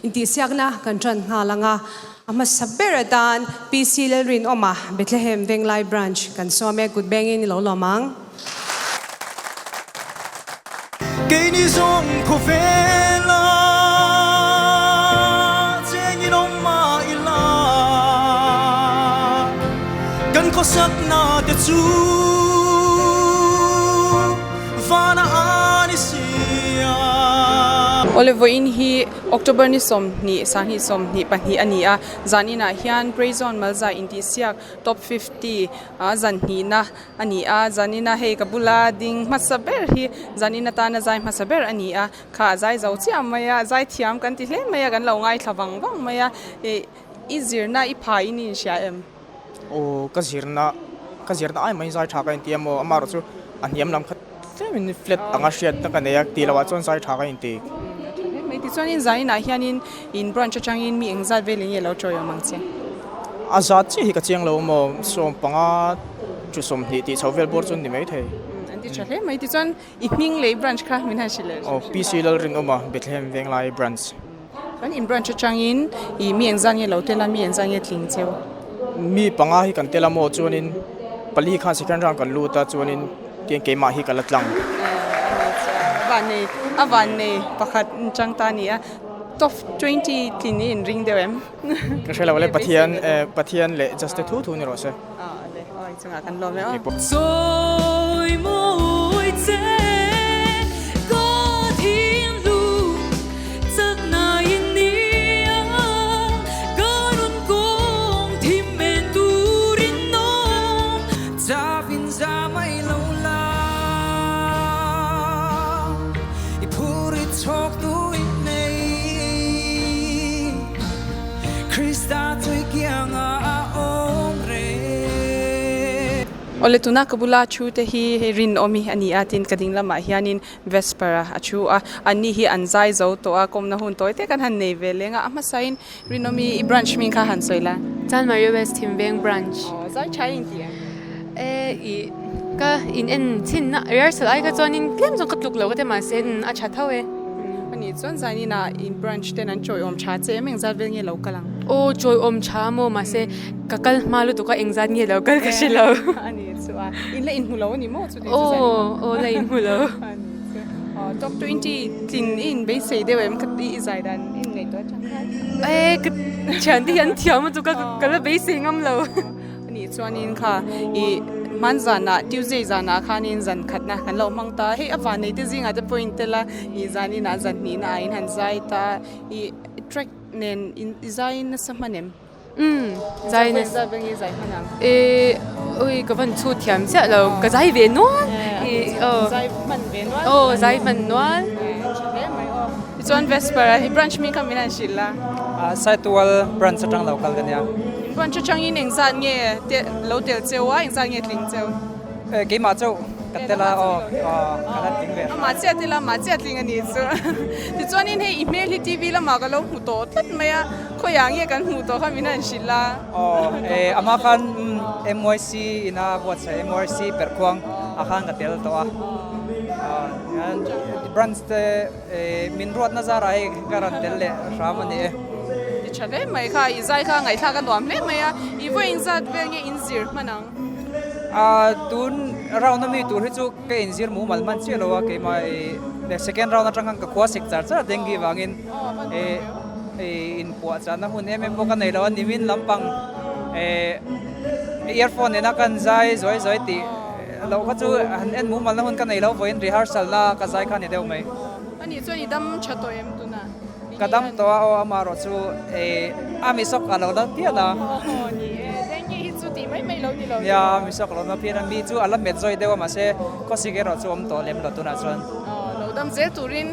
Intihsiakna kan ṭan nghal ang a, a hmasa ber atan PC Lalrinawma, Bethlehem Venglai Branch kan sawm e, kut bengin i lo lawm ang. Keini zawng khawvela chengin awm mah ila, kan khawsakna te chu vana a ni si a. Awle vawiin hi October ni 20, sanghnih 22 a ni a, zaninah hian Praise On Malza intihsiak Top 50 a zan hnihna a ni a, zanina hei ka bula ding hmasa ber hi zanin atana zai hmasa ber a ni a, kha a zai zo chiah mai a, zai thiam kan ti hle mai a, kan lo ngaithla vang vang mai a, ih i zirna i phai in i inhria em? Aw ka zirna ka zirna ai mai zai tha ka inti a maw amaherawh chu a hniam lam kha tlemin flat anga hriatna ka nei a tih loh ah chuan zai tha ka inti. A tha hle mai tichuanin zaninah hianin In branch atangin mi engzat velin nge lo tawiawm ang che? A zat chiah hi ka chiang lo maw, 15 chu 20 tih chho vel bawr chu an ni maithei. An ti tha hle mai. Tichuan i hming leh i branch kha min han hrilh leh. Aw, PC Lalrinawma, Bethlehem Venglai branch. Chuan in branch atangin i mi engzat nge lo tel a, mi engzat nge tling cheu? Mi panga hi kan tel a maw, chuanin pali khan second round kan lut a, chuanin tiang keimah hi ka la tlang. A vannei pakhat chang ta a ni a. Top 20 tlin i inring deuh em? Ka hre lo le, Pathian Pathian leh just te thu thu ni rawh se. Aw le, aw inchungah kan lawm e aw. Sawi mawi che ka thinlung chakna in nia ka rawn kawng thim men turin awm Chavin za mai lo la i phur i chhawk tu in nei Krista tui kianga a awm reng. Awle tuna ka bula thu te hi hei rinawmi a ni a tin ka ding lamah hianin Vesper a a thu a anni hi an zai zo tawh a kawmna hun tawi te kan han nei ve leng a a hmasain Rinawmi i branch hming kha han sawi la. Chanmari West Thimveng branch. Aw zai tha in ti em? E i ka in en chhin na rehearsal ai kha chuan in tlem zawng ka tluk lo ka ti mahse a tha tho e. Ani chuan zanin ah in branch ten an chawiawm tha che em engzat vel nge lo kal ang? Aw chawiawm tha maw mahse ka kal hma lutuk a engzat nge lo kal ka hre lo. Ani chu a in la inhmu lo ani maw chu ti chu zanin ah. Aw aw la inhmu lo. Ani chu aw top 20 tlin i inbeisei deuh em ka ti i zai dan. E ka thian te hi an thiam a chu ka ka la beisei ngam lo. Ani chuanin kha i hman zanah Tuesday zanah khanin zan khatna kan lo hmang ta hei a van nei te zingah te pawh in tel a i zaninah zan hnihna ah in han zai ta i track nen in i zai nasa hman em? Umm zai nasa zai hman ang. E ui ka van chhut thiam chiah lo ka zai ve nual i aw zai hman ve nual aw zai hman nual hle mai aw tichuan Vesper a hi branch hming kha min han hrilh la Saitual branch atang lo kal ka nia branch atangin engzat nge te lo tel cheu a engzat nge tling cheu Keimah chauh ka tel a aw ka la tling ve hram. Amah chiah tel a, amah chiah tling a nih chu. Tichuanin hei i hmel hi TV lamah ka lo hmu tawh tlat mai a, khawiah nge kan hmuh tawh kha min han hrilh a. Aw amah khan MYC ina buatsaih MYC perhkhuang ah khan ka tel tawh a. Branch te min ruatna zarah hei ka rawn tel leh hram a ni e. Ti tha hle mai kha, i zai kha ngaihthlak a nuam hle mai a, i vawi engzat vel nge in zir hman ang? Tun round a mi tur hi chu ka inzir mumal hman chiah lo a, keimah i second round atang khan ka khua sik char char a dengue vangin inpuahchahna hun em em pawh ka nei lo a, nimin lampang earphone nena kan zai zuai zuai tih loh kha chu han en mumal na hun ka nei lo vawiin rehearsal na ka zai kha a ni deuh mai. Ani chuan i dam tha tawh em tunah? Ka dam tawh a aw amaherawh chu a misawk a lo la pian a. Aw ni e, dengue hi chu tih mai mai lo ni lo. Nia, misawk a lo la pian a, mi chu a la met zawi deuh a mahse khawsik erawh chu awm tawh lem lo tunah chuan. Aw lo dam zel turin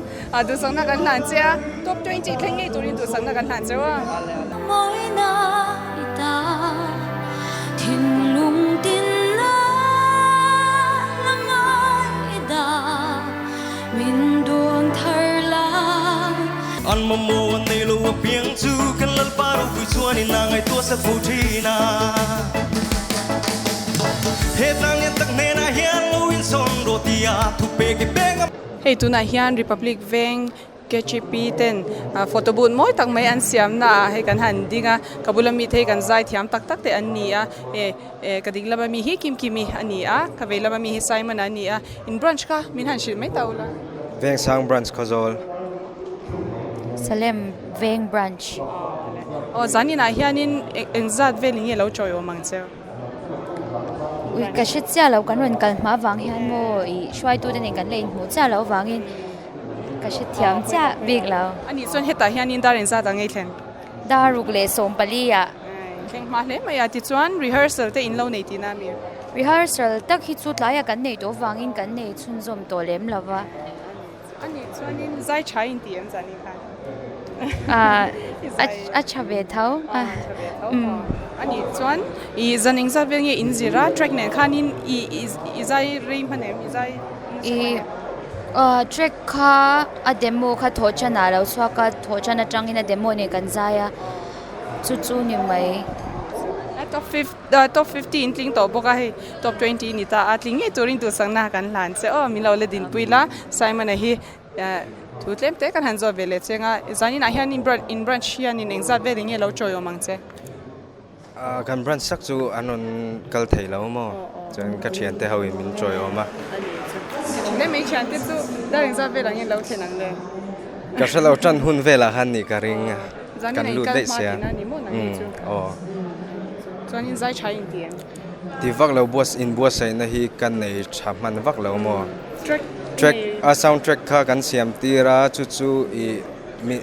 duhsakna kan hlan che a, top 20 thleng ngei turin duhsakna kan hlan cheu a. Mawina i ta thinlung tinna la ngai i dah. Min dawn thar la. An mamawh an nei lo apiang chu kan Lalpa ropui chuan in a ngaihtuah sak fo thin a. He tlang lian tak hnenah hian lo insawn rawh tia thu pek i peng a. Hei tunah hian Republic Veng KGP ten photo booth mawi tak mai an siam na ah hei kan han ding a ka bula mi te hi kan zai thiam tak tak te an ni a eh eh ka ding lama mi hi Kim Kimi a ni a ka vei lama mi hi Simon a ni a in branch kha min han hrilh mai ta ula. Vengsang branch Khawzawl. Salem Veng branch. Aw zaninah hianin engzat velin nge lo chawi awm ang che? Ui ka hre chiah lo kan rawn kal hma avang hian maw ih hruaitute nen kan la inhmuh chiah loh avangin ka hre thiam chiah bik lo. A nih chuan hetah hianin dar engzat ang ei thlen? Dar ruk leh 14 ah. Thleng hma hle mai a, tichuan rehearsal te in lo nei tihna a mi? Rehearsal tak hi chu tlaiah kan nei tawh avangin kan nei chhunzawm tawh lem lo va. A nih chuanin zai tha in ti em zan in khan? A tha ve tho. A tha ve tho maw? A nih chuan i zan engzat vel nge in zir a track nen khanin i i zai rei hman em? I zai nasa hman em? Track kha a demo kha thawh than ah a lo chhuak a, thawh than atangin a demo nen kan zai a, chu chu ni mai. Top 50 in tling tawh bawk a, hei top 20 ni ta a, tling ngei turin duhsakna kan hlan che aw, min lo la dinpui la, Simon-a hi thu tlem te kan han zawt ve leh cheng a, zaninah hian in branch hianin engzat velin nge lo chawiawm ang che? Kan branch sak chu an rawn kal thei lo maw, chuan ka thiante ho in min chawiawm a. Tlem mai thiante chu dar engzat velah nge lo thlen ang le? Ka hre lo tan hun velah khan nih ka ring a. Kan lut daih sia. Aw. Chuanin zai tha in ti em? Ti vak lo buas in buatsaihna hi ka nei tha hman vak lo maw? Track a sound track kha kan siam tir a chu chu i mi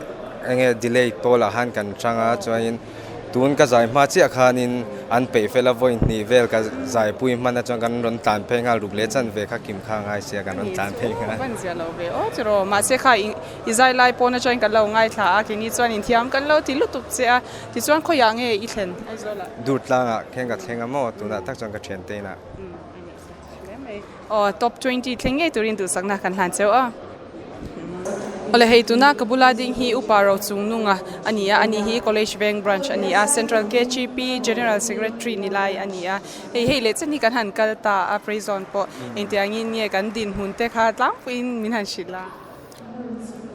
enge delay pawl ah khan kan chang a chuanin tun ka zai hma chiah khanin an peih fel a vawi hnih vel ka zai pui hman a chuan kan rawn tlan phei nghal ruk leh chan ve kha kim kha a ngai sia kan rawn tlan phei nghal. Van zia lo ve aw cheraw mahse kha I zai lai pawn atangin kan lo ngaithla a, keini chuan inthiam kan lo ti lutuk che a, tichuan khawiah nge i thlen Aizawlah? Dur tlangah khen ka thleng a maw, tunah tak chuan ka thian te inah. Hle mai. Aw top 20 thleng ngei turin duhsakna kan hlan cheu a. Awle hei tuna ka bula ding hi Upa Rochungnunga a ni a, ani hi College Veng Branch a ni a, Central KGP General Secretary ni lai a ni a. Hei hei leh chen hi kan han kal ta a, Prison pawh engtiangin nge kan dinhmun te kha tlangpuiin min han hrilh a.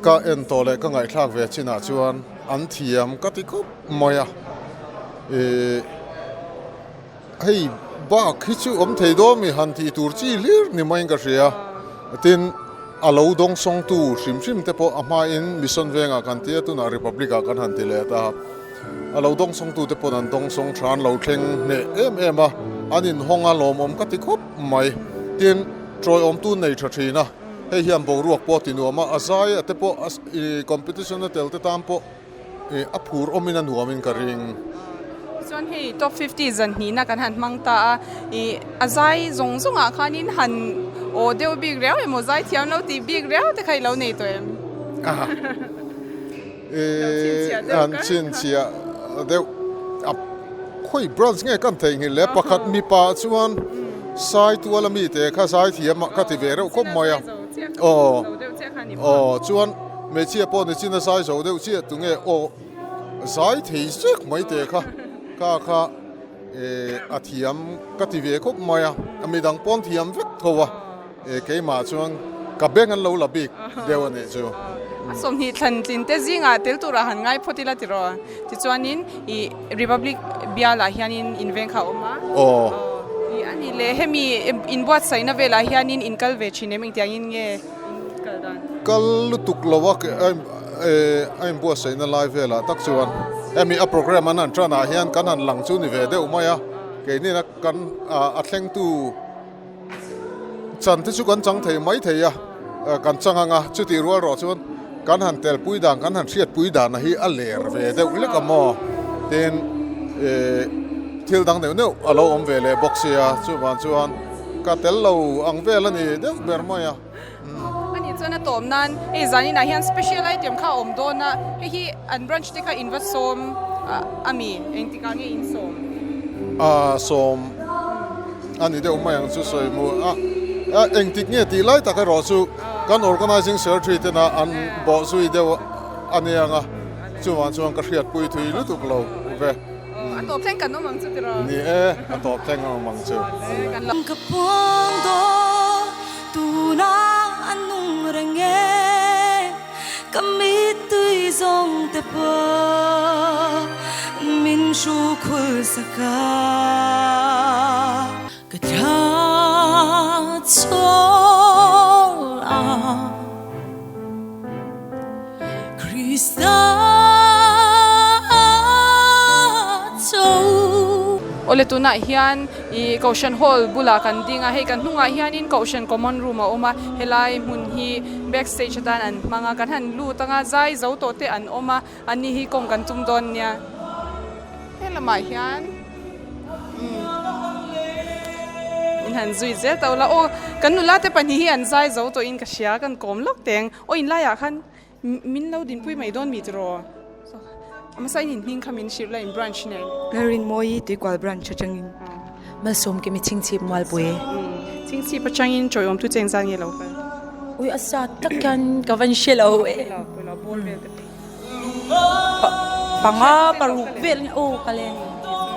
Ka en tawh leh ka ngaihthlak ve chinah chuan an thiam ka ti khawp mai a, ih hei bak hi chu awm thei dawn mi han tih tur chi hlir ni maiin ka hria, tin a lo dawng sawngtu hrim hrim te pawh a hmain Mission Vengah kan ti a tunah Republic ah kan han ti leh ta, a lo dawng sawngtu te pawn an dawng sawng tha an lo thleng hneh em em a, an inhawng a lawmawm ka ti khawp mai, tin tawiawmtu nei tha thin a. Hei hian boruak pawh a ti nuam a, a zai a te pawh i competition a tel te tan pawh i a phur awmin a nuamin ka ring. Tichuan hei top 50 zan hnihna kan han hmang ta a, i a zai zawng zawngah khanin han aw deuh bik riau emaw zai thiam lo tih bik riau te kha i lo nei tawh em? I han chhinchhiah deuh a khawi branch nge kan theihnghilh le pakhat mipa chuan Saitual a mite kha zaithiam ah ka ti ve reuh khawp mai a aw aw chuan hmeichhia pawh ni chin a zai zo deuh chiah tunge aw zai thei zek mai te kha kha kha eh a thiam ka ti ve khawp mai a midang pawn thiam vek tho a. E keimah chuan ka beng an lo la bik deuh a nih chu. A 20 thlan tlin te zingah tel turah han ngai phawt ila tiraw? Tichuanin i Republic bialah hianin in veng kha a awm a. Aw. I a nih leh hemi inbuatsaihna velah hianin in kal ve thin em engtiangin nge in kal dan? Kal lutuk lo a a inbuatsaihna lai velah tak chuan hemi a program an han tanah hian kan han lang chu ni ve deuh mai a, keinin a kan a thlengtu Chan te chu kan chang thei mai thei a, kan chang ang a, chutih rual rawh chuan kan han tel pui dan, kan han hriat pui dan a hi a ler ve deuh lek a maw? Tin, thil dang neuh neuh a lo awm ve leh bawk sia, chuvang chuan ka tel lo ang vel a ni deuh ber mai a. A nih chuan a tawm nan hei zaninah hian special item kha a awm dawn a, hei hi an branch te kha in va sawm a mi? Engtikah nge in sawm? A sawm a ni deuh mai ang chu sawi mu a, engtik nge tih lai tak erawh chu kan organising secretary tena an bawh zui deuh a nia ang a, chuvang chuan ka hriatpui thui lutuk lo ve. A tawp thleng kan awm ang chu tiraw? Ni e, a tawp thleng an awm ang chu. Ka puang dawn tuna a nung reng e. Ka mittui zawng te pawh min hrukhul sak a. Ka thla chawl a Krista cho. Awle tunah hian ih Kohhran Hall bulah kan ding a, hei kan hnungah hianin Kohhran Common Room a awm a, helai hmun hi back stage atan an hmang a, kan han lut anga zai zo tawh te an awm a, anni hi kawng kan tum dawn nia. He lamah hian in han zui zel tawh la aw kan nula te pahnih hi an zai zo tawh in ka hria kan kawm lawk teng aw in laiah khan min lo dinpui mai dawn mi tiraw a hmasa in hming kha min hrilh la in branch nen. Lalrinmawii Tuikual branch atangin Malsawm Kimi Chhingchhip Mualpui. Chhingchhip atangin chawiawm tu cheng zan nge lo kal. Ui a sa tak hian ka van hre lo e. Panga paruk vel aw ka le ni.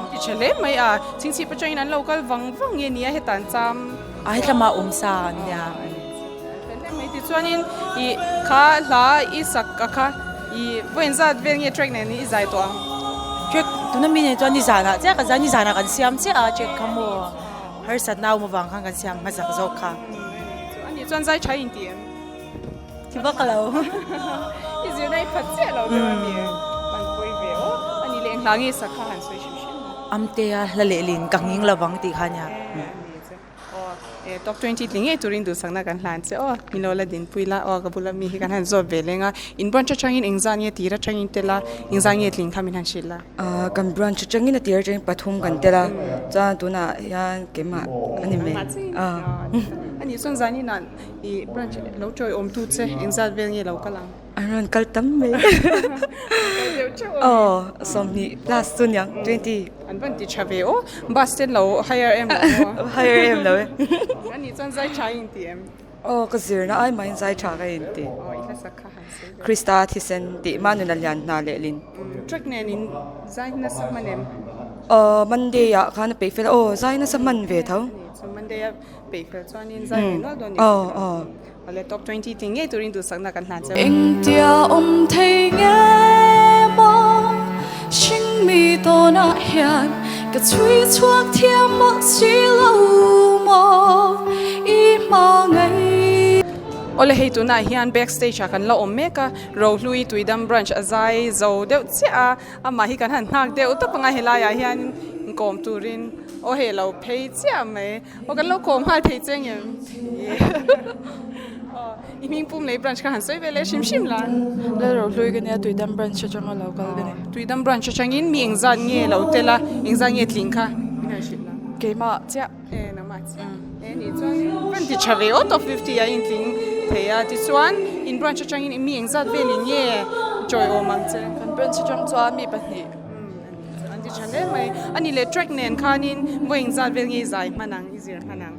Ti tha hle mai a, chhingchhip atangin an lo kal vang vang nge nia heta an cham. A hetlama awm sa an nia. Tha hle mai tichuanin ih kha hla i sak a kha ih vawiin zat vel nge track nen i zai tawh ang. Track tuna mi nen chuan nizanah chiah ka zai nizanah kan siam chiah a track kha maw harsatna a awm avang khan kan siam hmasak zawk kha. Ani chuan zai tha inti em? Ti vak lo. I zirna i phat chiah lo deuh a ni. An pawi ve aw. A ni leh hna nge sak kha han sawi hrim hrim a. Amtea hla lehlin ka nghing lovang tih kha nia. Aw e top 20 tling ngei turin duhsakna kan hlan che aw. Min lo la dinpui la aw ka bula mi hi kan han zawt ve leng a. In branch atangin engzah nge tir atangin tel a, engzah nge tling kha min han hrilh la. Kan branch atangin a tir atangin pathum kan tel a, chuan tunah hian keimah a ni mai. A nih chuan zaninah I branch lo chawi awm tu che engzat vel nge lo kal ang? An rawn kal tam mai. Kal deuh theuh a. Aw 20 plus chu niang 20. An van ti tha ve aw. Bus te lo hire em lo aw. Hire em lo e. A nih chuan zai tha in ti em? Aw ka zirna ai mahin zai tha ka in ti. Aw i hlasak kha han sawi ve. Krista thisen tih mah nuna lian hna lehlin. Track nen in zai nasa hman em? Aw Monday ah khan a peih fel a aw zai nasa hman ve tho. Monday a Peih fel chuanin zai ve nual dawn ni Awle top 20 tih ngei turin duhsakna kan hlan che. Engtia awm thei nge maw hringmi tawnah hian ka chhui chhuak thiam mawlh si lo maw i hmangaih. Awle hei tunah hian back stage ah kan la awm mek a, Rohlui Tuidam branch a zai zo deuh chiah a, amah hi kan han nghak deuh tawp anga helai ah hian inkawm turin aw hei lo phei chiah mai. Aw kan lo kawm nghal thei che ngem? Aw i hming pum lei branch kha han sawi ve leh hrim hrim la. Lalrohlui ka nia Tuidam branch atanga lo kal ka ni. Tuidam branch atangin mi engzat nge lo tel a, engzat nge tling kha min han hrilh la. Keimah chiah. E nangmah chiah. E nih chuan kan ti tha ve aw top 50 a intling thei a tichuan in branch atangin mi engzat velin nge chawiawm ang che? Kan branch atang chuan mi pahnih. An ti tha hle mai. A ni leh track nen khanin vawi engzat vel nge i zai hman ang, i zir hman ang?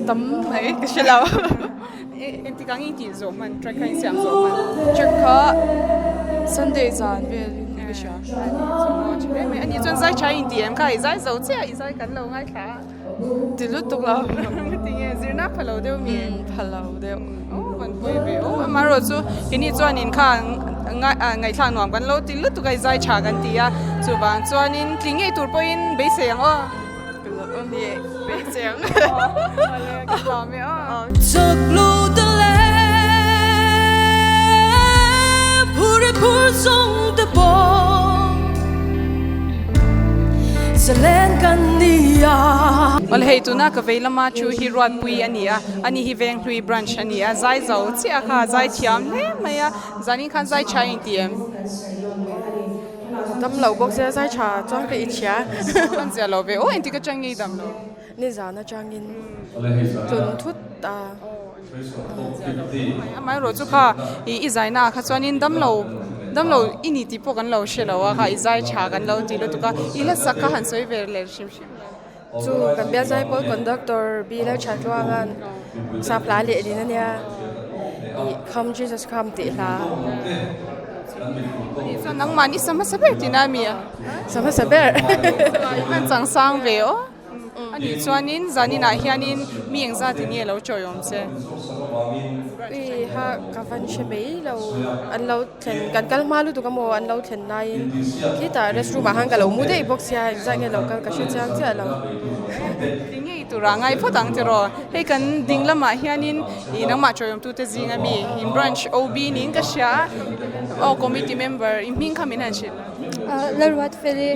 Tam mai ka hre lo. Engtik ang in tih zawh hman, track kha in siam zawh hman? Track kha Sunday zan vel in ka hria. A ni hle mai. A ni chuan zai tha in ti em kha? I zai zo chiah, i zai kan lo ngaithla a. Ti lutuk lo. Tinge zirna pha lo deuh mi? Pha lo deuh. Aw van pawi ve aw. Amaherawh chu keini chuanin kha ngaihthlak nuam kan lo ti lutuk a i zai tha kan ti a. Chuvang chuanin tling ngei tur pawhin beisei ang aw. Ka lo awm i beisei ang. Awle ka tlawm e aw. Chak lo ta le phur i phur zawng te pawh zalen kan ni a. Awle hei tuna ka vei lama thu hi Ruatpui a ni a, ani hi Venghlui branch a ni a, zai zo chiah kha zai thiam hle mai a, zanin khan zai tha inti em? Dam lo bawk se zai tha chuan ka inhria. Chuan zia lo ve aw engtik atang nge i dam lo? Nizan atangin tlun thut a. Amaherawh chu kha i zaina ah kha chuanin damlo damlo i ni tih pawh kan lo hre lo a kha i zai tha kan lo ti lutuk a i la sak kha han sawi ve leh hrim hrim la. Chu kan bial zaipawl conductor Bill a tha tluangan sap hla lehlin a nia i Come Jesus Come tih hla. Chuan nangmahni sa hmasa ber tina a mi a? Sa hmasa ber. I van chang sang ve aw. Ani chuanin zaninah hianin mi engzat in nge lo chawi awm che? Ui ha ka van hre mai lo an lo thlen kan kal hma lutuk a maw an lo thlen laiin khitah rest room ah khan ka lo mu daih bawk sia engzat nge lo kal ka hre chiang chiah lo. Ti ngei tura ngai phawt ang tiraw? Hei kan ding lamah hianin ih nangmah chawi awm tute zinga mi in branch OB niin ka hria a aw committee member i hming kha min han hrilh. Lalruatfeli.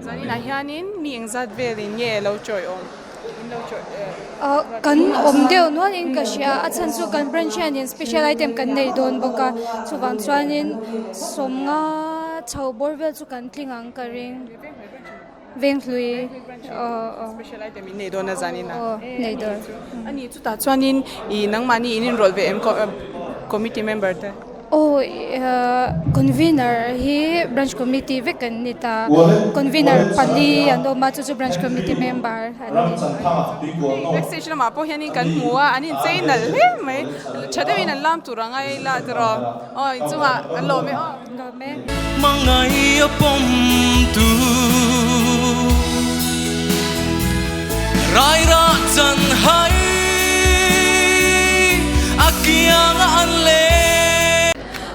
Zaninah hianin mi engzat velin nge lo chawi awm? In lo chawi eh. Kan awm deuh nualin ka hria a chhan chu kan branch hianin special item kan nei dawn bawk a chuvang chuanin sawmnga chho bawr vel chu kan tling ang ka ring Venghlui aw aw. Special item in nei dawn a zaninah. Aw nei dawn. Ani chutah chuanin ih nangmahni in inrawlh ve em committee member te? Aw convener hi branch committee vek kan ni ta. Convener pali an awm a chu chu branch committee member an ni. Backstage lamah pawh hianin kan hmu a, an inchei nalh hle mai. Tha deuhin an lam tur ang a ila tiraw. Aw inchungah an lawm e aw. Lawm e. Hmangaih a pawm tu Rairah chan hai a kianga an le.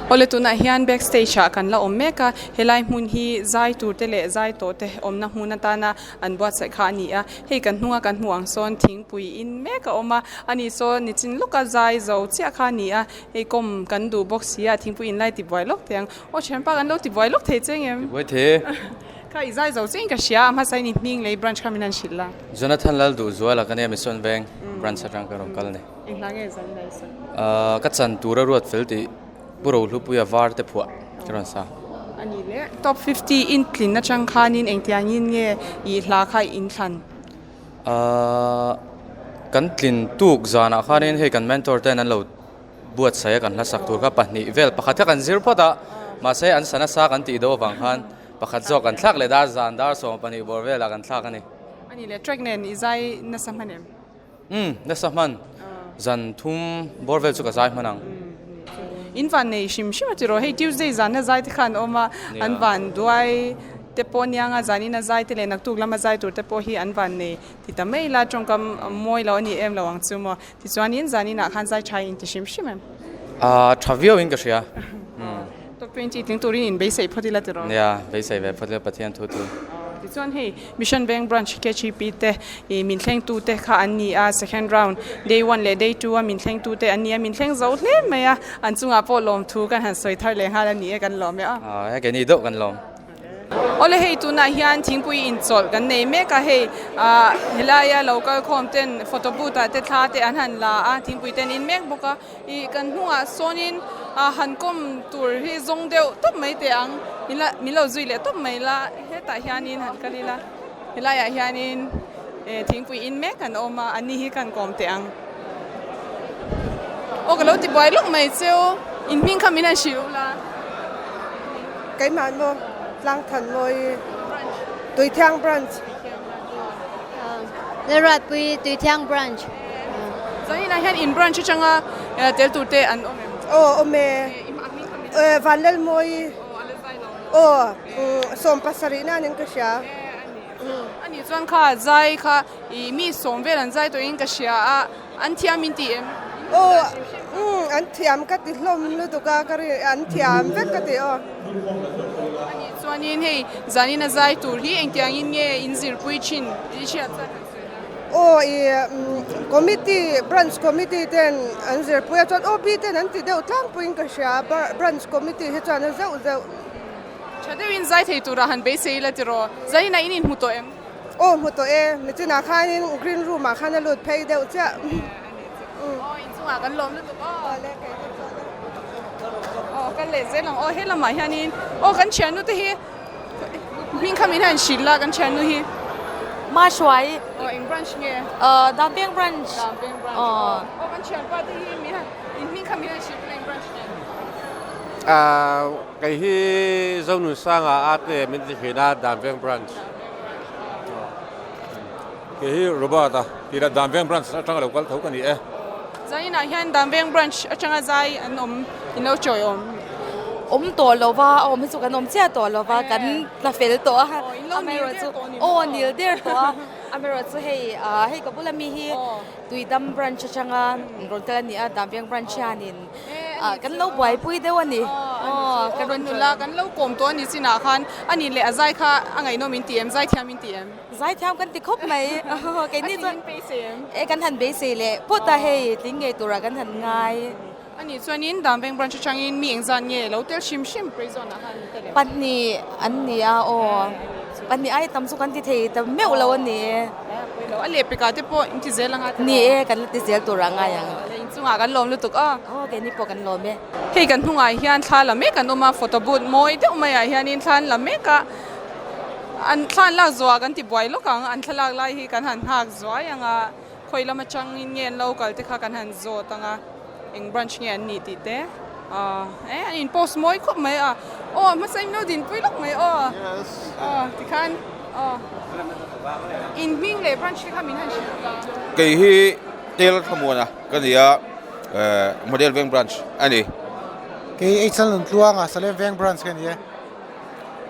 Awle tunah hian back stage ah kan la awm mek a, helai hmun hi zai tur te leh zai tawh te awmna hmun atana an buatsaih kha a ni a, hei kan hnunga kan hmuh ang sawn thingpui in mek a awm a, ani sawn nichin lawka zai zo chiah kha a ni a, hei kawm kan duh bawk si a, thingpui in lai tibuai lawk teh ang, aw thianpa kan lo tibuai lawk thei che ngem? Tibuai thei e. Kha i zai zo chiah in ka hria a, hmasa in i hming lei branch kha min han hrilh la. Jonathan Lalduhzuala ka nia Mission Veng branch atang ka rawn kal a ni. Eng hla nge zan dai sa? Ahh ka chan tura ruat fel tih Pu Rohlupuia var te phuah ka rawn sa. A ni le. Top 50 in tlin atang khanin engtiangin nge i hla kha in thlan? Ahh kan tlin tuk zanah khanin hei kan mentor ten an lo buatsaih a kan hla sak tur kha pahnih vel pakhat kha kan zir phawt a mahse an sa nasa kan tih deuh avang khan pakhat zawk kan thlak leh dar zan dar 12 bawr velah kan thlak a ni. A ni le. Track nen i zai nasa hman em? Umm, nasa hman. Zan thum bawr vel chu ka zai hman ang. In van nei hrim hrim a ti rawh. Hei Tuesday zan a zai te khan awm a, an van duai te pawh aniang a, zanin a zai te leh naktuk lama zai tur te pawh hi an van nei ti ta mai la, tawngkam mawi lo a ni em lo ang chu maw. Tichuanin zaninah khan zai tha in ti hrim hrim em? Aaa, tha viau in ka hria. Umm. Top 20 tling turin in beisei phawt ila tiraw? Nia, beisei ve phawt ila Pathian thu thu. Tichuan hei Mission Bank Branch KGP te ih min thlengtu te kha an ni a, second round day one leh day two a min thlengtu te an ni a, min thleng zo hle mai a, an chungah pawh lawmthu kan han sawi thar leh nghal a ni e, kan lawm e aw. Aw, hei keini deuh kan lawm. Awle hei tunah hian thingpui inchawlh kan nei mek a, hei ah helaia lo kal khawm ten photo booth ah te thla te an han la a, thingpui te an in mek bawk a. Ih kan hnungah sawnin ah han kawm tur hi zawng deuh tawp mai teh ang min la min lo zui leh tawp mai la hetah hianin han kal ila helaiah hianin eh thingpui in mek an awm a an ni hi kan kawm teh ang aw ka lo ti buai lawk mai cheu in hming kha min han hrilh ula. Keimah maw Tlangthanmawi Tuithiang branch. Lalruatpui Tuithiang branch. Zaninah hian in branch atanga tel tur te an awm em? Aw awm e. Vanlalmawi aw 17 nan in ka hria. Ani chuan kha zai kha i mi sawm vel an zai tawhin ka hria a, an thiam in ti em? Aw an thiam ka ti hlawm lutuk a ka ri an thiam vek ka ti aw. Ani chuanin hei zanin a zai tur hi engtiangin nge in zirpui thin i hriat chuan han sawi la. Aw i committee branch committee ten an zirpui a chuan OB ten an ti deuh tlangpuiin ka hria branch committee hi chuan a zeuh zeuh. Tha deuhin zai thei turah han beisei ila tiraw zaninah in inhmu tawh em? Aw hmu tawh e, michina khanin green room ah khan a lut phei deuh chiah. Aw inchungah kan lawm lutuk aw. Aw kal leh zel ang aw he lamah hianin aw kan thiannu te hi hming kha min han hrilh la kan thiannu hi. Ma hruai. Aw eng branch nge? Aw Dambeng branch. Dambeng branch. Aw aw kan thianpa te hi min han in hming kha min han hrilh la eng branch nge? Aaa kei hi Zonunsanga ate min ti thin a Dambeng branch. Kei hi Robert a tih Danveng branch atanga lo kal tho ka ni e. Zainah hian Danveng branch atanga zai an awm in lo chawi awm. Awm tawh lo va, a awm hi chu kan awm chiah tawh lo va, kan tla fel tawh a. Amaherawhchu aw nil der tawh a. Amaherawhchu hei hei ka bula mi hi Tuidam branch atanga rawn kal a ni a, Damveng branch hianin kan lo buaipui deuh a ni. Aw kan rawn nula kan lo kawm tawh a ni chinah khan a nih leh a zai kha a ngaihnawm in ti em? Zaithiam in ti em? Zaithiam kan ti khawp mai. Keini chuan e kan han beisei leh phawt a hei tling ngei turah kan han ngai. A nih chuanin Damveng branch atangin mi engzat nge lo tel hrim hrim Prison ah khan tel em? Pahnih an ni a aw. Pahnih ai tam chu kan ti thei ta meuh lo a ni e. Lo a lehpekah te pawh in ti zel anga tiraw? Ni e, kan la ti zel tur ah ngai ang. Le inchungah kan lawm lutuk a. Aw keini pawh kan lawm e. Hei kan hnungah hian thla la mek an awm a, photo booth mawi deuh maiah hianin thla an la mek a. An thla an lak zuah kan ti buai lawk ang, an thlalak lai hi kan han nghak zuai ang a. Khawi lam atangin nge an lo kal te kha kan han zawt ang a, eng branch nge an nih tih te eh an in post mawi khawp mai a, aw hmasa in lo dinpui lawk mai aw aw tikhan aw in hming leh branch te kha min han hrilh ta. Kei hi Tel Thlamuana ka ni a, Model Veng branch a ni. Kei H Lalnuntluanga Salem Veng branch ka ni e.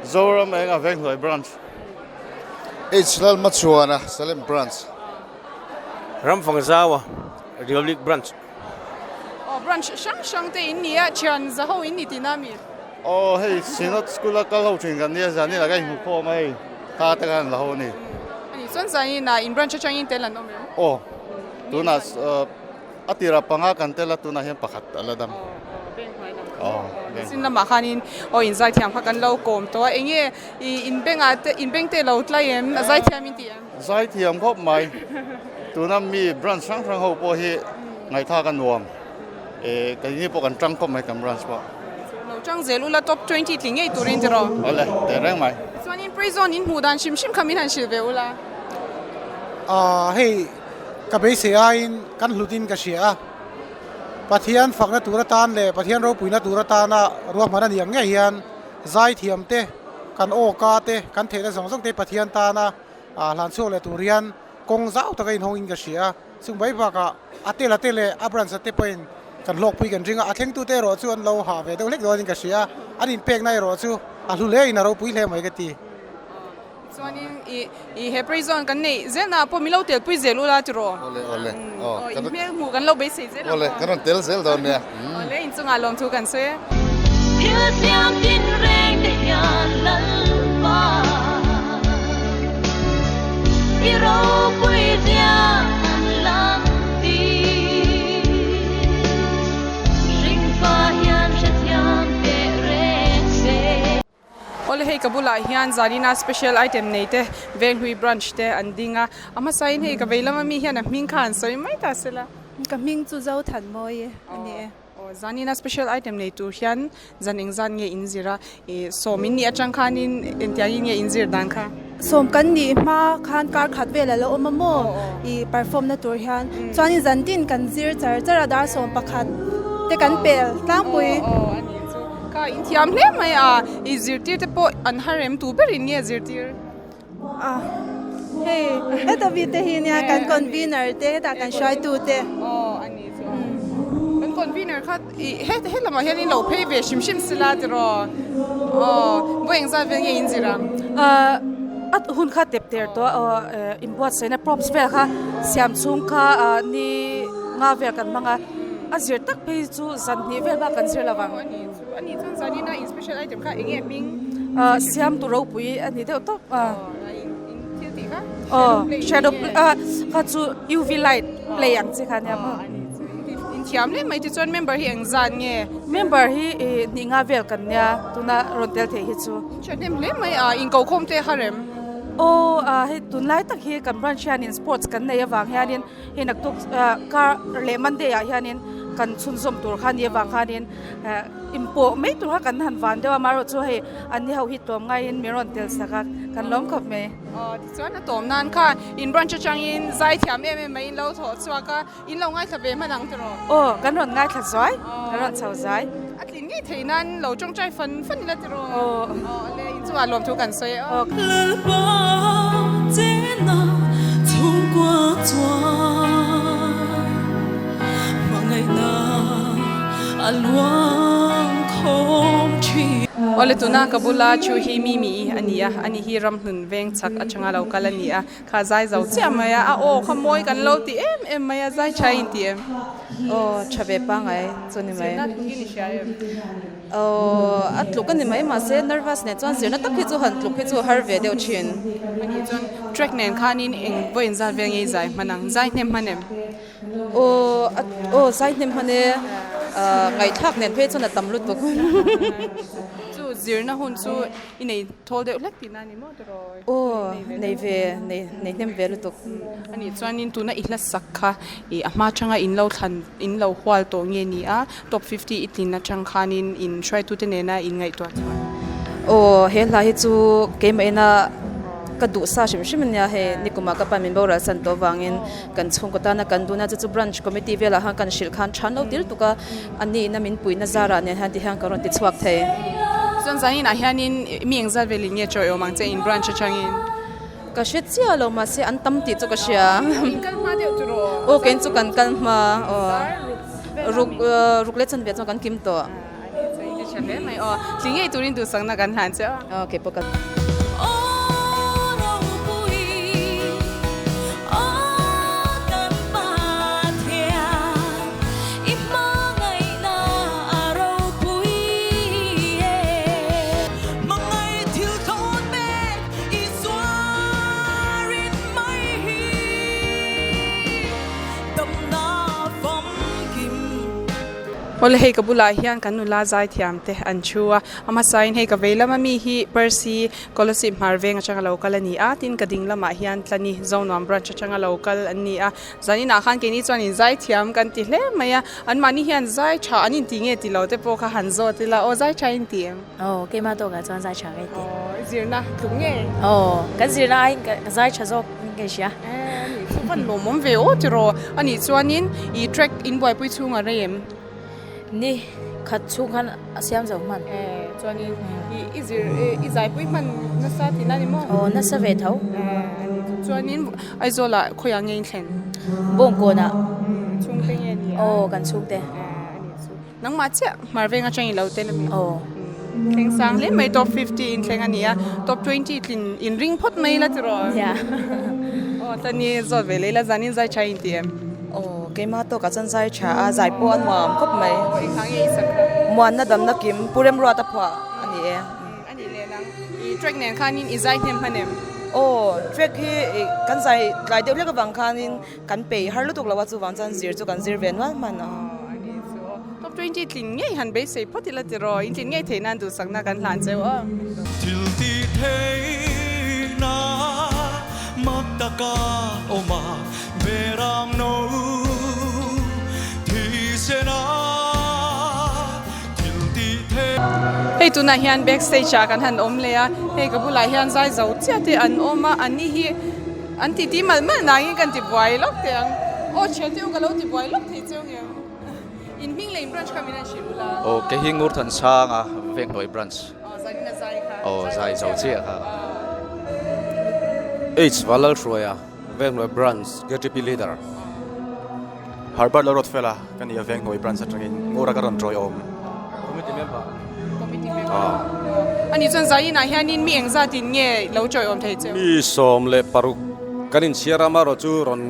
Zoram Enga Venghnuai branch. H Lalmachuana Salem branch. Ramfangzaua Republic Branch. Aw branch hrang hrang te in ni a, thian za ho in ni tihna a mi? Aw hei Synod School a kal ho thin kan nia, zanin ah ka inhmu khawm a hei kha te khan la ho a ni. A nih chuan zanin ah in branch atangin tel an awm em? Aw tunah a tirah panga kan tel a tunah hian pakhat a la dam. Aw sin lamah khanin aw in zaithiam kha kan lo kawm tawh a, enge i in bengah te in beng te lo tlai em? A zaithiam in ti em? Zaithiam khawp mai. Tuna mi branch hrang hrang ho pawh hi ngaihthlak a nuam. Eh keini pawh kan tang khawp mai kan branch pawh. Lo tang zel ula top 20 tling ngei turin tiraw? Awle, teh reng mai. Tichuanin prison in hmuh dan hrim hrim kha min han hrilh ve ula. Aaa hei ka beisei aiin kan hlutin ka hria a. Pathian fakna tur atan leh Pathian ropuina tur atana ruahman a ni ang ngei hian zaithiam te, kan aw ka te, kan theihna zawng zawng te Pathian tana hlan chhuak leh tur hian kawng zau taka inhawngin ka hria a. Chung mai bakah a tel a te leh a branch a te pawhin kan hlawkpui kan ring a, a thlengtute erawh chu an lo hah ve deuh hlek dawnin ka hria a, an inpekna erawh chu a hlu hle in a ropui hle mai ka ti. Chuanin i i he prison kan neih zelna ah pawh min lo telpui zel ula tiraw? Awle awle aw in hmel hmuh kan lo beisei zel ang awle kan rawn tel zel dawn nia. Awle inchungah lawmthu kan sawi e. Thil siam tin reng te hian Lalpa i ropui zia an lang ti. Hringfa hian hrethiam teh reng se. Awle hei ka bulah hian Zarina special item nei te Venghlui branch te an ding a, a hmasain hei ka vei lama mi hian a hming kha an sawi mai ta sela. Ka hming chu Zothanmawi a ni e. Aw Zarina special item nei tur hian zan eng zan nge in zir a, ih sawm in nih atang khanin engtiangin nge in zir dan kha? Sawm kan nih hma khan kar khat vel a lo awm a maw ih perform na tur hian chuanin zan tin kan zir char char a dar 11 te kan pel tlangpui. Aw a ni chu. Ka inthiam hle mai a, i zirtir te pawh an har em tu berin nge zirtir? A, hei heta mi te hi nia kan convener te hetah kan hruaitu te. Aw a ni chu. Kan convener kha i he he lamah hian in lo phei ve hrim hrim sila tiraw? Aw, vawi engzat vel nge in zir ang? A hun kha tep ter tawh a inbuatsaihna props vel kha siam chhung kha ni nga vel kan hmang a. A zir tak phei chu zan hnih vel bak kan zir lo vang. A ni chu a ni chuan zanina in special item kha eng nge hming? Siam tu ropui a ni deuh tawp a. In thil tih kha? Aw shadow play a kha chu UV light play ang chi kha nia maw. A ni chu in thiam hle mai tichuan member hi eng zan nge? Member hi hnih nga vel kan nia tuna rawn tel thei hi chu. In thahnem hle mai a inkokhawm te har em? Aw hei tunlai tak hi kan branch hianin sports kan nei avang hianin Hei naktuk kar leh Monday ah hianin kan chhunzawm tur kha ni avang khanin inpawh mai tur kha kan han van deuh a amaherawh chu hei an ni ho hi tlawm ngaiin min rawn tel sak a kan lawm khawp mai. Aw tichuan a tawm nan kha in branch atangin zai thiam em em mai in lo thawh chhuak a in lo ngaithla ve hman ang tiraw? Aw kan rawn ngaithla zuai kan rawn chho zai. A tlin ngei thei nan lo tawngtai fan fan ila tiraw? Aw le inchungah lawmthu kan sawi e aw. Lalpa chena chhungkua chuan hmangaihna a luang khawm thin. Awle tuna ka bula thu hi Mimi i a ni a, ani hi ramhlun veng chak atanga lo kal a ni a, kha zai zo chiah mai a, a aw kha mawi kan lo ti em em mai a, zai tha in ti em? Aw tha ve pangai chu ni mai. Zirna tluk in i hria em? Aw a tluk a ni mai mahse nervous nen chuan zirna tak hi chu han tluk hi chu a har ve deuh thin. Ani chuan track nen khanin eng vawiin zat vel nge i zai hman ang? Zai hnem hman em? Aw a aw zai hnem hman e ngaihthlak nen phei chuan a tam lutuk. Chu zirna hun chu i nei thawl deuh hlek tihna a ni maw tiraw? Aw nei ve nei nei hnem ve lutuk. Anih chuanin tuna i hla sak kha ih a hma atanga in lo thlan in lo hual tawh nge ni a top 50 i tlin atang khanin in hruaitute nena in ngaihtuah chuan. Aw he hla hi chu keimah ina ka duh sa hrim hrim ania hei nikumah ka pa min boral san tawh avangin kan chhungkaw tana kan duhna chu chu branch committee velah khan kan hrilh khan than lo dil tuk a ani ina min puihna zarah nen hian tihian ka rawn ti chhuak thei. Chuan zaninah hianin mi engzat velin nge chawi awm ang che in branch atangin? Ka hre chiah lo mahse an tam tih chu ka hria. In kal hma deuh chu rawh. Aw kei chu kan kal hma aw ruk ruk leh chanve chuan kan kim tawh. Tha hle mai aw. Tling ngei turin duhsakna kan hlan che aw. Aw kei pawh ka. Awle hei ka bulah hian kan nula zaithiam te an thu a a hmasain hei ka vei lama mi hi Percy Kolasib hmar veng atanga lo kal a ni a tin ka ding lamah hian Tlani Zonuam branch atanga lo kal an ni a zaninah khan keini chuan in zaithiam kan ti hle mai a anmahni hian zai tha an inti nge tilo te pawh kha han zawt ila aw zai tha in ti em? Aw keimah tawkah chuan zai tha ka inti. Aw i zirna tluk nge? Aw kan zirna aiin ka zai tha zawk in ka inhria. Anih chu van lawmawm ve aw tiraw. Anih chuanin i track in buaipui chhung a rei em? Ni khat chhung khan a siam zo hman. Eh chuanin i zir i zaipui hman nasa tihna ni maw? Aw nasa ve tho. Eh anih chu chuanin Aizawlah khawiah nge in thlen? Bawngkawnah. Chhungte nge ni a? Aw kan chhungte. Eh anih chu. Nangmah chiah hmar veng atang i lo tel a mi? Aw. Thleng sang hle mai top 50 in thleng a ni a, top 20 tlin in ring phawt mai la tiraw? Yeah. Aw tlani zawt ve leh ila zanin zai tha in ti em? Aw keimah tawkah chuan zai tha a, zai pawh a nuam khawp mai. Aw engthang nge i sak kha? Muanna damna kim Pu Remruata phuah a ni e. A nih leh nang i track nen khanin i zai hnem hman em? Aw track hi kan zai tlai deuh hlek avang khanin Kan pei har lutuk lo a chuvang chuan zir chu kan zir ve nual hman a. Top 20 tlin ngei han beisei phawt ila tiraw, in tlin ngei theih nan duhsakna kan hlan cheu aw. Thil ti theihna mak taka awm a berang no thisen a thil ti theih. Hei tunah hian back stage ah kan han awm leh a, hei ka bulah hian zai zo chiah te an awm a, anni hi An ti ti malh malh nangin kan ti buai lawk teh ang. Aw thian te u ka lo ti buai lawk thei cheu nge. In hming leh in branch kha min han hrilh ula. Aw kei hi Ngurthansanga Venghnuai branch. Aw zanin a zai kha. Aw zai zo chiah kha. H Valalhruaia Venghnuai branch KTP leader. Herbert Lalruatfela ka ni a Venghnuai branch atangin Ngura ka rawn tawiawm. Committee member. Committee member. Ani chuan Zainah hianin mi engzatin nge lo tawiawm thei cheu? Mi 16 kan inchhiar a, amaherawh chu rawn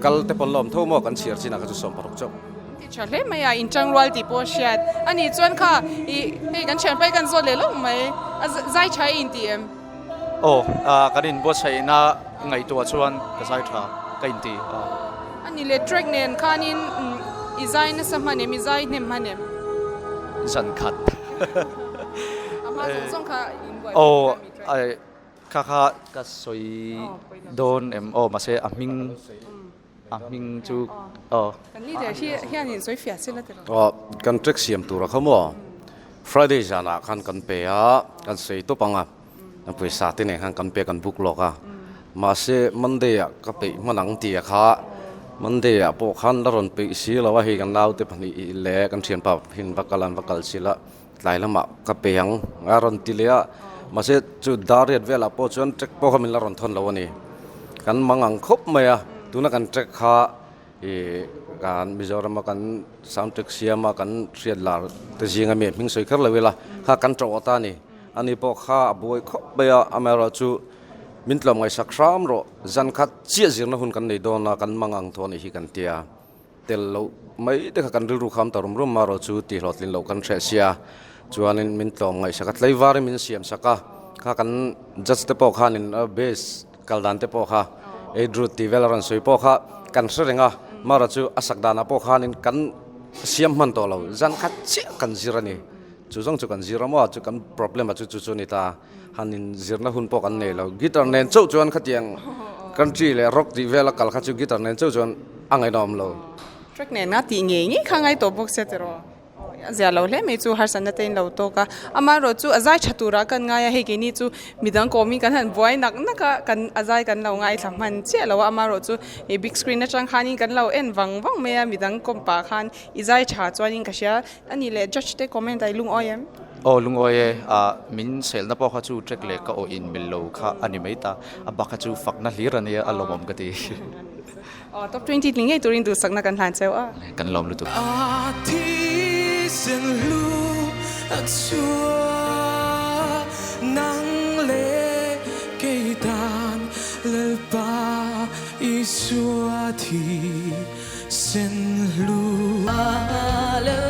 kal te pawn la awm tho maw kan chhiar chinah kha chu 60 chauh. Ti tha hle mai a, inchangrual tih pawh a hriat. Ani chuan kha i hei kan thianpai kan zawt leh lawk mai a, zai tha i inti em? Aw, kan inbuatsaihna ngaihtuah chuan ka zai tha ka inti a. A ni leh track nen khanin i zai nasa hman em, i zai hnem hman em? Zan khat. A hma zawng zawng kha inbuai Aw, kha kha ka sawi dawn em? Aw, mahse a hming a hming chu aw. Kan leader hi hianin sawi fiah se la ti lo. Aw, kan track siam tur a kha maw? Friday zanah khan kan pe a, kan sawi tawp ang a. Pawisa te nen khan kan pe kan book lawk a, mahse Monday ah ka peih hman ang tih a kha Monday ah pawh khan la rawn peih si lo a, hei kan naute pahnih leh kan thianpa hin va kal an va kal si la, tlai lamah ka pe ang a rawn ti leh a, mahse chu dar riat velah pawh chuan track pawh kha min la rawn thawn lo a ni, kan mang ang khawp mai a, tuna kan track kha. I kan Mizoram a kan sound track siam a kan hriat lar te zing ami hming sawi kher lo ila kha kan tawh ta a ni. Ani pawh kha a buai khawp mai a, amaherawhchu min tlawm ngaihsak hram rawh, zan khat chiah zirna hun kan nei dawn a, kan mang ang thaw a nih hi kan tia. Tel loh mai te kha kan rilru kham ta rum rum amaherawhchu chu tih hlawhtlin loh kan hreh sia. Chuanin min tlawm ngaihsak a, tlaivarin min siam sak a, kha kan judge te pawh khanin base kal dan te pawh kha Adrut tih vel a rawn sawi pawh kha kan hre reng a, amaherawhchu chu a sak danah pawh khanin kan siam hman tawh lo, zan khat chiah kan zir a ni. Chu zawng chu kan zir a maw, chu kan problem a chu chu chu ni ta. Han in zirna hun pawh kan nei lo. Guitar nen chauh chuan khatiang country leh rock tih vel a kal kha chu guitar nen chauh chuan a ngaihnawm lo. Track nen a tih ngei ngei kha ngai tawh bawk sia tiraw. A zia lo hle mai chu harsatna te in lo tawk a. Amaherawh chu a zai tha turah kan ngai a, hei keini chu midang kawmin kan han buai nak nak a, kan a zai kan lo ngaithla hman chiah lo a. Amaherawh chu big screen atang khanin kan lo en vang vang mai a, midang kawm pah khan i zai tha chuanin ka hria. A nih leh judge te comment a i lungawi em? Aw lungawi e, ah min selna pawh kha chu track leh ka aw in mil lo kha a ni mai ta, a bak kha chu fakna hlir a nia a lawmawm ka ti. Aw top 20 tling ngei turin duhsakna kan hlan cheu a. Kan lawm lutuk. A thisen hlu a chhuah nang leh kei tan Lalpa Isua thi. Sen hlu. Hallelujah,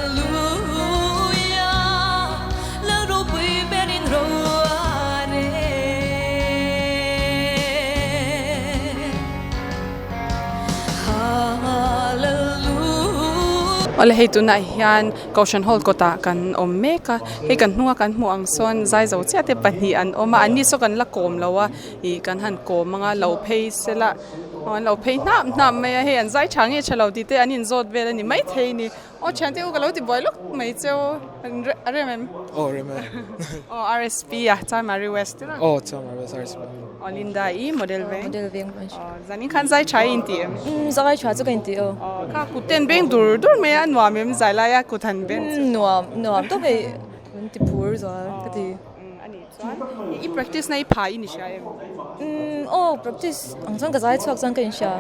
Lal ropui berin ro a rel. Hallelujah. Awle hei tunah hian Kohhran Hall kawtah kan awm mek a, hei kan hnunga kan hmuh ang sawn zai zo chiah te pahnih an awm a, an ni saw kan la kawm lo a, ih kan han kawm anga lo phei sela. Aw an lo phei hnap hnap mai a, hei an zai tha nge tha lo tih te an inzawt vel a ni maithei a ni. Aw thiante u ka lo ti buai lawk mai cheu a rem em? Aw rem e. Aw RSP a Chanmari West te la? Aw Chanmari West RSP. Aw Linda i model veng? Model veng branch. Aw zanin khan zai tha i inti em? Umm zai tha chu ka inti aw. Aw kha kut ten beng dur dur mai a nuam em zai lai a kut han beng chu? Nuam nuam tawp hei min ti phur zual ka ti. A nih chuan i practice na i pha i ni hria em? Umm aw practice ang chuan ka zai chhuak chuan ka inhria.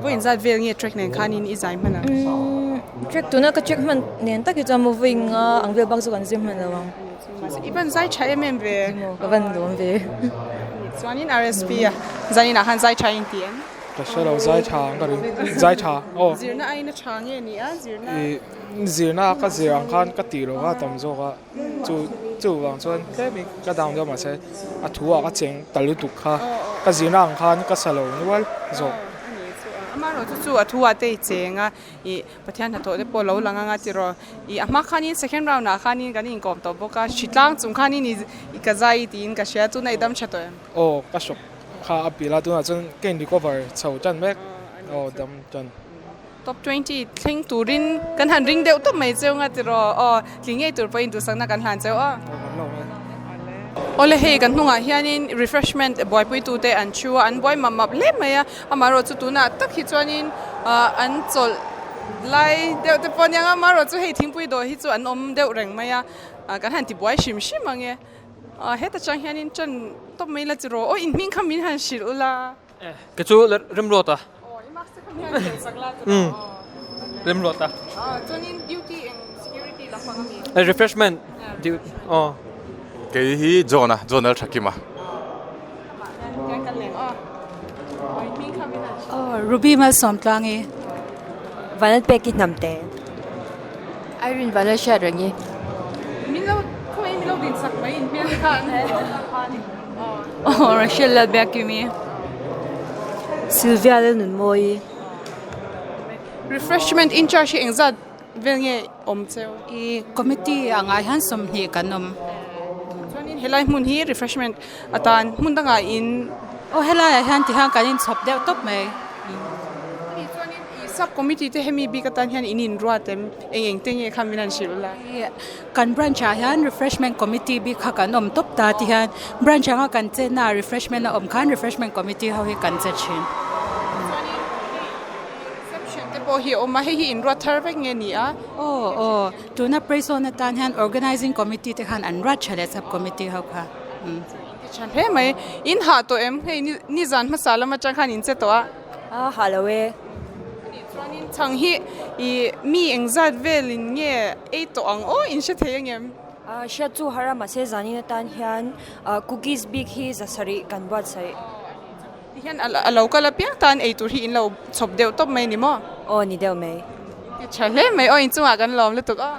Vawiin zat vel nge track nen khanin i zai hman ang? Umm track tuna ka track hman nen tak hi chuan maw vawiin nga ang vel bak chu kan zir hman lo ang. Mahse i van zai tha em em ve? Maw ka van lawm ve. Chuanin RSP a zaninah khan zai tha i inti em? Ka hre lo zai tha ang ka ring zai tha aw. Zirna aiin a tha nge ni a zirna? Ih zirna ka zir ang khan ka tih lo a tam zawk a. Chu chuvang chuan tlemin ka down deuh mahse a thu ah ka cheng ta lutuk kha ka zirna ang khan ka sa lo nual zawk. Amaherawh chu chu a thu ah te i cheng a ih Pathian hnathawh te pawh lo lang anga tiraw ih a hma khanin second round ah khanin kan inkawm tawh bawk a hritlang chung khanin i ka zai tiin ka hria tuna i dam tha tawh em? Aw ka hrawk kha a pilh a tunah chuan ka in recover chho tan mek aw dam tan. Top 20 thleng turin kan han ring deuh tawp mai cheu nga tiraw aw tling ngei tur pawhin duhsakna kan hlan cheu aw. Awle hei kan hnungah hianin refreshment buaipui tute an thu a an buai map map hle mai a amaherawh chu tunah tak hi chuanin an chawlh lai deuh te pawh aniang a amaherawh chu hei thingpui dawh hi chu an awm deuh reng mai a kan han ti buai hrim hrim ang e heta tang hianin ṭan tawp mai la tiraw aw inhming kha min han hrilh ula. Ka chu remruat a. Remruat a. Chuanin duty eng security lampang a mi? Refreshment duty aw. Kei hi John a, John Lalthakima. Ruby Malsawmtluangi. Vanlalpeki Hnamte. Irene Vanlalhriatrengi. Min lo khawngaih min lo din sak mai in hmel te kha an Aw Rachel Lalbiakimi. Sylvia Lalnunmawi. Refreshment in charge hi engzat vel nge awm cheu? I committee angah hian 20 kan awm. Chuanin helai hmun hi refreshment atan hmun dangah in. Aw helaiah hian tihian kan inchhawp deuh tawp mai. Ani chuanin i sub committee te hemi bik atan hian in inruat em? Eng eng te nge kha min han hrilh la? Kan branch ah hian refreshment committee bik kha kan awm tawp ta ti hian branch anga kan chenna ah refreshment a awm khan refreshment committee ho hi kan che thin. Chuanin hei reception te pawh hi a awm a, hei hi inruat thar vek nge ni a? Aw aw, tuna Praise-on atan hian organizing committee te khan an ruat tha leh sub committee ho kha. Inti tha hle mai. In hah tawh em? Hei nizan hmasa lam atang khan in che tawh a. A hah lo e. Chuanin chhang hi ih mi engzat velin nge ei tawh ang aw in hre thei angem? Hriat chu har a mahse zanin atan hian cookies bik hi za sarih kan buatsaih. Tihian a lo kal apiang tan ei tur hi in lo chhawp deuh tawp mai ni maw? Aw ni deuh mai. Ti tha hle mai aw inchungah kan lawm lutuk aw.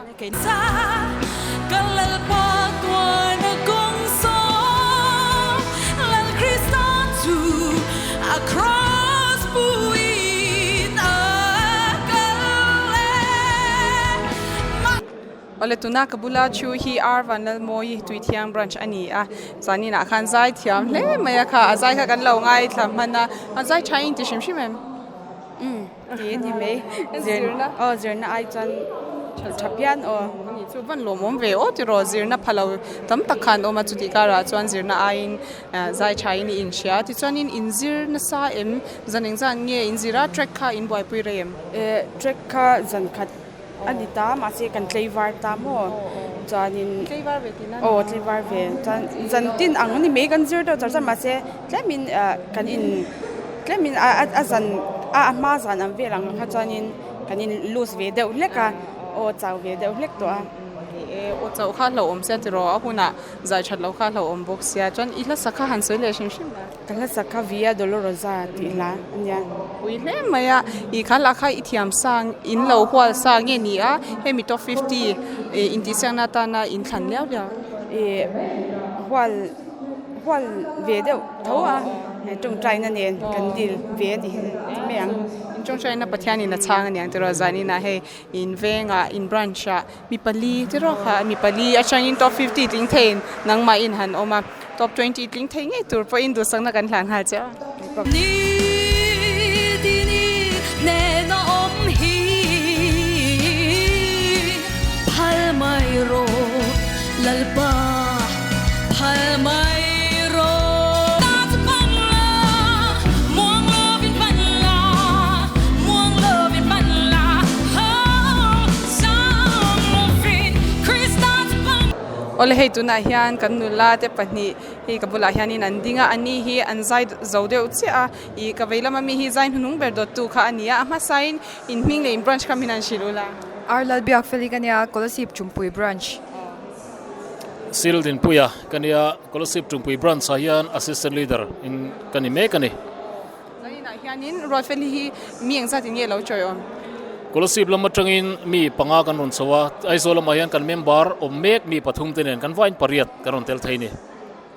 Awle tuna ka bula thu hi R Vanlalmawi Tuithiang branch a ni a, zanin ah khan zai thiam hle mai a kha, a zai kha kan lo ngaithla hman a, a zai tha in ti hrim hrim em? Umm ti a ni mai, zirna aw zirna ai chuan tha phian aw. Ani chu van lawmawm ve aw tiraw zirna pha lo tam tak khan awm a chutih karah chuan zirna aiin zai tha in i inhria tichuanin in zir nasa em zan engzan nge in zir a track kha in buaipui rei em? Eh track kha zan khat A ni ta, mahse kan tleivar ta maw? Chuanin Tleivar ve tihna aw tleivar ve chuan zan tin ang a ni mai kan zir deuh char char mahse tlemin kan in tlemin a a zan a a hma zan ang vel ang kha chuanin kan in loose ve deuh hlek a aw chau ve deuh hlek tawh a. Ni e, aw chauh kha hlauhawm sia tiraw a hunah zai that loh kha hlauhawm bawk sia chuan i hlasak kha han sawi leh hrim hrim la. Ka hlasak kha Via Dolorosa tih hla a nia. Pui hle mai a, i kha lah kha i thiam sang in lo hual sa nge ni a, hemi top 50 intihsiakna atana in thlan liau liau. I hual hual ve deuh tho a, tawngtaina nen kan dil ve a ni mai ang. In tawngtaina Pathianin a chhang a niang tiraw zaninah hei in vengah in branch ah Mi pali te rawh kha mi pali atangin top 50 tling theiin nangmah in han awm a, top 20 tling thei ngei tur pawhin duhsakna kan hlan nghal che a. Awle hei tunah hian kan nula te pahnih hei ka bulah hianin an ding a ani hi an zai zo deuh chiah a ih ka vei lama mi hi zai hnuhnung ber dawttu kha a ni a a hmasain in hming leh in branch kha min han hrilh ula. Ar Lalbiakfeli ka nia Kolasib Tumpui branch. Sil Dinpuia ka nia Kolasib Tumpui branch ah hian assistant leader in ka ni mek a ni. Zaninah hianin Ruatfeli hi mi engzat in nge lo chawi awm? Kolasib lam atangin mi panga kan rawn chho a, Aizawl lamah hian kan member awm mek mi pathum te nen kan vain pariat kan rawn tel thei a ni.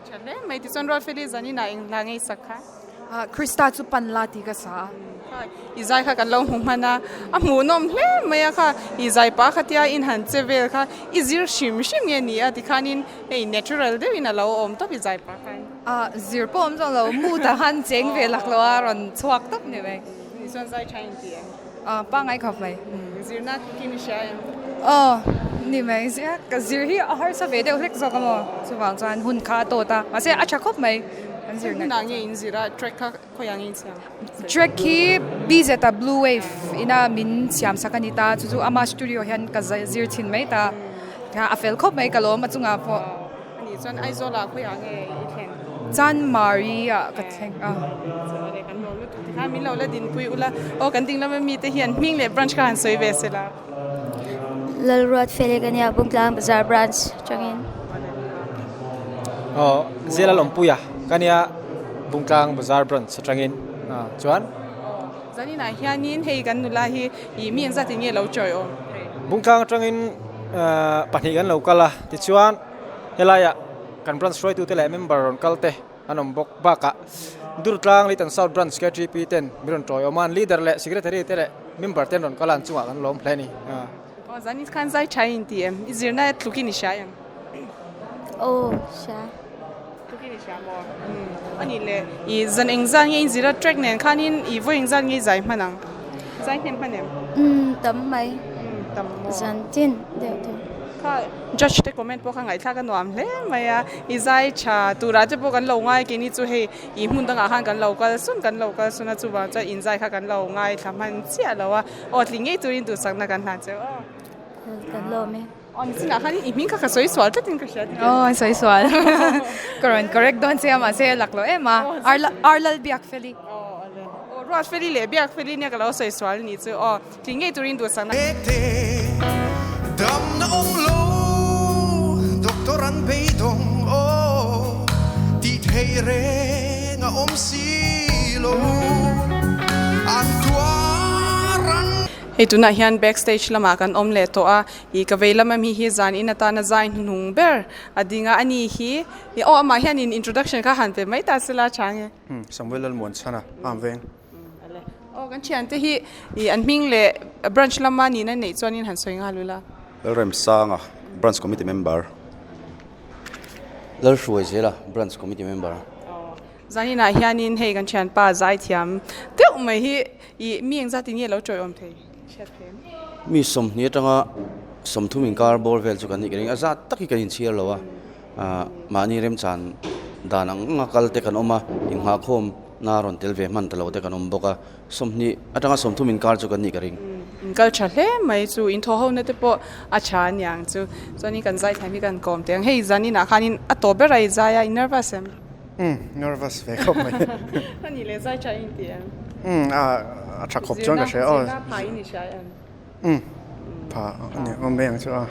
Tha hle mai, tichuan Ruatfeli zaninah eng hla ngei sak kha? Krista chu pan la tih ka sa a. Kha i zai kha kan lo hmu hman a, a hmuhnawm hle mai a kha, i zai pah khatia in han che vel kha i zir hrim hrim nge ni a tikhanin hei natural deuhin a lo awm tawp i zai pah khan. Ah zir pawh awm zawng lo, mood ah khan cheng ve lak lo a rawn chhuak tawp ni mai. Ni chuan zai tha in ti em? Ah pangngai khawp mai. Zirna tukin i hria em? Aw ni mai, ka zir hi a harsa ve deuh hlek zawk a maw? Chuvang chuan hun kha a tawt a, mahse a tha khawp mai an zirna. Hunah nge in zir a, track kha khawiah nge in siam? Track hi BZ a Blue Wave ina min siam sak a ni ta, chu chu ama studio hian ka zir chhin mai ta, a fel khawp mai ka lawm a chungah pawh. Ani chuan Aizawl ah khawiah nge i thleng? Chanmari ah ka thleng a. Chuan kan lo lutuk ti kha min lo la dinpui ula aw kan ding lama mite hian hming leh branch kha han sawi ve se la. Lalruat Felix a nia Bungtlang Bazar branch atangin. Aw Zela Lawmpuia ka nia Bungtlang Bazar branch atangin chuan. Zaninah hianin hei kan nula hi ih mi engzat in nge lo chawi awm? Bungtlang atangin pahnih kan lo kal a tichuan helaiah kan branch hruaitute leh member rawn kal te an awm bawk bakah Durtlang Leitan South Branch KTP ten min rawn tawi awm a an leader leh secretary te leh member ten rawn kal a an chungah kan lawm hle a ni. Aw zanin khan zai tha in ti em? I zirna tlukin i hria em? Aw hria. Tlukin i hria maw? A nih leh i zan eng zan nge in zir a track nen khanin i vawi eng zan nge i zai hman ang? Zai hnem hman em? Umm tam mai. Umm tam maw? Zan tin deuh deuh. Kha judge te comment pawh kha ngaihthlak a nuam hle mai a, i zai tha turah te pawh kan lo ngai keini chu hei i hmun dangah khan kan lo kal sun kan lo kal sun a chuvang chuan in zai kha kan lo ngaithla hman chiah lo a, aw tling ngei turin duhsakna kan hlan cheu aw. Kan lawm e. Aw nichinah khan i hming kha ka sawi sual tlatin ka hria tih. Aw sawi sual. Ka rawn correct dawn che a mahse a lak lo em a. Arlal Biakfeli. Aw ale. Ruatfeli leh Biakfeli nia ka lo sawi sual ni chu aw tling ngei turin duhsakna. Damna awm lo doctor an beidawng aw tih theih reng a awm si lo an tuar an. Hei tunah hian back stage lamah kan awm leh tawh a, ih ka vei lam ami hi zan in atana zai hnuhnung ber a ding a, ani hi ih aw amah hianin introduction kha han pe mai ta sela chang e. Samuel Lalmuanchhana, Am Veng. Aw kan thiante hi ih an hming leh branch lama nihna neih chuanin han sawi nghal ula. Lalremsanga, Branch Committee Member. Lalhruaizela, Branch Committee Member. Zaninah hianin hei kan thianpa zaithiam deuh mai hi ih mi engzat in nge lo tawiawm thei hriat thei em? Mi sawmhnih atanga sawmthum inkar bawr vel chu kan nih ka ring a, zat tak hi kan inchhiar lo a. Mahni remchan dan ang anga kal te kan awm a, inghahkhawm na rawn tel ve hman ta lo te kan awm bawk a, sawmhnih atanga sawmthum inkar chu kan nih ka ring. Inkal tha hle mai chu, inthaw ho na te pawh a tha aniang chu, chuanin kan zai thiam hi kan kawm teh ang, hei zaninah khanin a tawp ber a i zai a, i nervous em? Umm, nervous ve khawp mai. A nih leh zai tha i inti em? Umm, a tha khawp chuan ka hria aw. Zirna pha i ni hria em? Umm pha a ni awm mai ang chu a.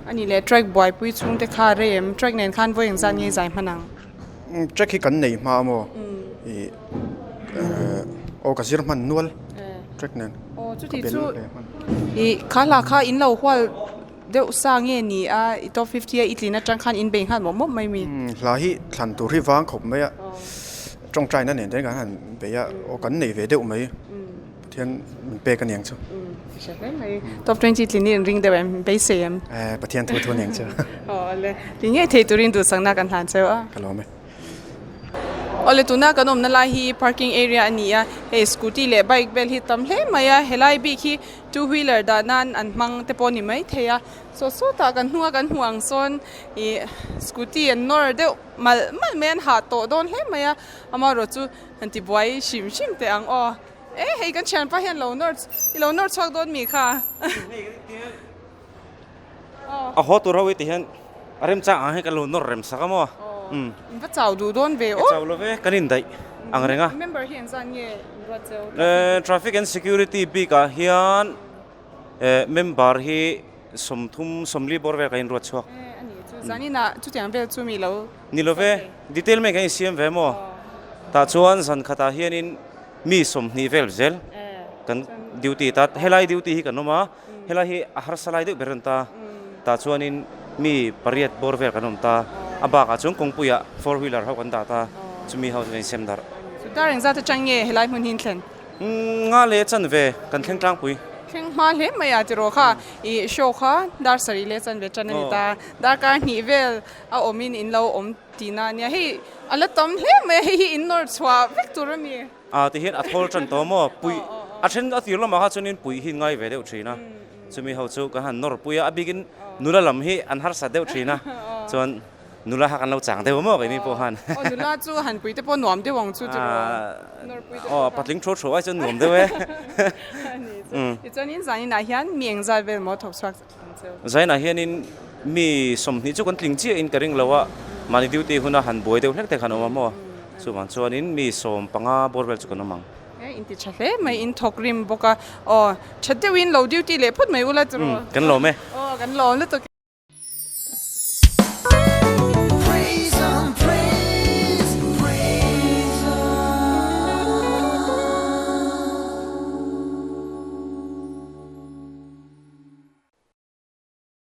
A nih leh track buaipui chhungte kha rei em? Track nen khan vawi engzat nge zai hman ang? Umm track hi kan nei hma a maw? Ih aw ka zir hman nual track nen. Aw chuti chu ih kha hla kha in lo hual deuh sa nge ni a i top 50 a i tlin atang khan in bei nghal mawp mawp mai mi? Umm hla hi thlan tur hi vang khawp mai a tawngtaina nen te kan han bei a aw kan nei ve deuh mai. Pathian min pek a niang chu. Hre hle mai. Top 20 tlin hi in ring deuh em? Beisei em? Eh, Pathian thu thu niang chu. Aw le. Tih ngei thei turin duhsakna kan hlan cheu a. Ka lawm e. Aw le, tuna kan awmna lai hi parking area a ni a. Hei scooty leh bike vel hi tam hle mai a. Helai bik hi two wheeler dah nan an hmang te pawh a ni mai thei a. Saw sawtah kan hnunga kan hmuh ang sawn ih scooty an nawr deuh malh malh mai a, an hah tawh dawn hle mai a. Amaherawhchu chu han ti buai hrim hrim teh ang aw. E hei kan thianpa hian lo nawr i lo nawr chhuak dawn mi kha. A haw tur ho hi ti hian a remchang ang hi kan lo nawr rem sak a maw? Umm. In va chau duh dawn ve aw. Ka chau lo ve, kan indaih ang reng a. Member hi engzat nge in ruat cheu? Traffic and Security bik ah hian member hi sawmthum sawmli bawr vel kan inruat chhuak. E a ni chu zaninah chutiang vel chu mi lo. Ni lo ve, detail mai kan insiam ve maw? Tah chuan zan khatah hianin mi 20 vel zel kan duty ta, helai duty hi kan awm a, helai hi a harsa lai deuh ber a ni ta, tah chuanin mi pariat bawr vel kan awm ta, a bakah chuan kawngpuiah four wheeler ho kan dah ta, chumi ho chu kan insem darh. Chu dar engzat atang nge helai hmun hi in thlen? Nga leh chanve kan thleng tlangpui. Thleng hma hle mai a tiraw kha, ih show kha dar sarih leh chanve tan a ni ta, darkar hnih vel a awmin in lo awm tihna a nia, hei a la tam hle mai a, hei hi in nawr chhuah vek tur a mi. A ti hian a thawl tan tawh maw, puih a then a tir lamah kha chuanin puih hi ngai ve deuh thin a, chumi ho chu kan han nawr pui a, a bikin nula lam hi an harsat deuh thin a, chuan nula kha kan lo chang deuh maw keini pawh khan. Aw nula chu han pui te pawh nuam deuh ang chu tiraw, nawr pui te pawh. Aw patling thu thu ai chuan nuam deuh e. A ni chu, tichuanin zaninah hian mi engzat vel maw thawk chhuak ang cheu. Zainah hianin mi 20 chu kan tling chiahin ka ring lo a, mahni duty huna han buai deuh hlek te khan awm a maw? Chuvang chuanin mi 15 bawr vel chu kan awm ang. E, in ti tha hle mai, in thawk rim bawk a, aw tha deuhin lo duty leh phawt mai ula chu. Kan lawm e. Aw, kan lawm lutuk e.